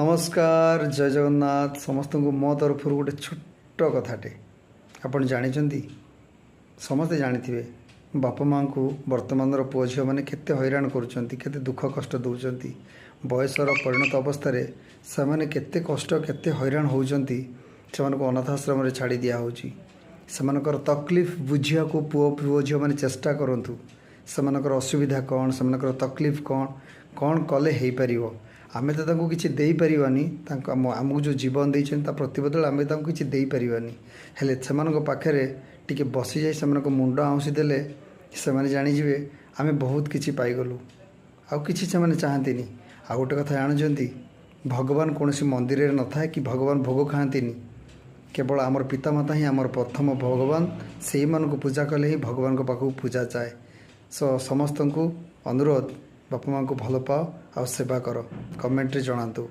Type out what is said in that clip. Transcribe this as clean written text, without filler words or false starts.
ନମସ୍କାର, ଜୟ ଜଗନ୍ନାଥ ସମସ୍ତଙ୍କୁ। ମୋ ତରଫରୁ ଗୋଟେ ଛୋଟ କଥାଟେ। ଆପଣ ଜାଣିଛନ୍ତି, ସମସ୍ତେ ଜାଣିଥିବେ, ବାପା ମାଆଙ୍କୁ ବର୍ତ୍ତମାନର ପୁଅ ଝିଅମାନେ କେତେ ହଇରାଣ କରୁଛନ୍ତି, କେତେ ଦୁଃଖ କଷ୍ଟ ଦେଉଛନ୍ତି। ବୟସର ପରିଣତ ଅବସ୍ଥାରେ ସେମାନେ କେତେ କଷ୍ଟ, କେତେ ହଇରାଣ ହେଉଛନ୍ତି। ସେମାନଙ୍କୁ ଅନାଥ ଆଶ୍ରମରେ ଛାଡ଼ି ଦିଆହେଉଛି। ସେମାନଙ୍କର ତକଲିଫ ବୁଝିବାକୁ ପୁଅ ଝିଅମାନେ ଚେଷ୍ଟା କରନ୍ତୁ। ସେମାନଙ୍କର ଅସୁବିଧା କ'ଣ, ସେମାନଙ୍କର ତକଲିଫ କ'ଣ, କ'ଣ କଲେ ହେଇପାରିବ। ଆମେ ତ ତାଙ୍କୁ କିଛି ଦେଇପାରିବାନି। ତାଙ୍କ ଆମକୁ ଯେଉଁ ଜୀବନ ଦେଇଛନ୍ତି, ତା ପ୍ରତିବଦଳରେ ଆମେ ତାଙ୍କୁ କିଛି ଦେଇପାରିବାନି। ହେଲେ ସେମାନଙ୍କ ପାଖରେ ଟିକେ ବସିଯାଇ ସେମାନଙ୍କ ମୁଣ୍ଡ ଆଉଁସି ଦେଲେ ସେମାନେ ଜାଣିଯିବେ ଆମେ ବହୁତ କିଛି ପାଇଗଲୁ। ଆଉ କିଛି ସେମାନେ ଚାହାନ୍ତିନି। ଆଉ ଗୋଟେ କଥା ଜାଣୁଛନ୍ତି? ଭଗବାନ କୌଣସି ମନ୍ଦିରରେ ନଥାଏ କି ଭଗବାନ ଭୋଗ ଖାଆନ୍ତିନି। କେବଳ ଆମର ପିତାମାତା ହିଁ ଆମର ପ୍ରଥମ ଭଗବାନ। ସେଇମାନଙ୍କୁ ପୂଜା କଲେ ହିଁ ଭଗବାନଙ୍କ ପାଖକୁ ପୂଜା ଯାଏ। ସୋ ସମସ୍ତଙ୍କୁ ଅନୁରୋଧ, ବାପା ମାଆଙ୍କୁ ଭଲ ପାଅ ଆଉ ସେବା କର। କମେଣ୍ଟରେ ଜଣାନ୍ତୁ।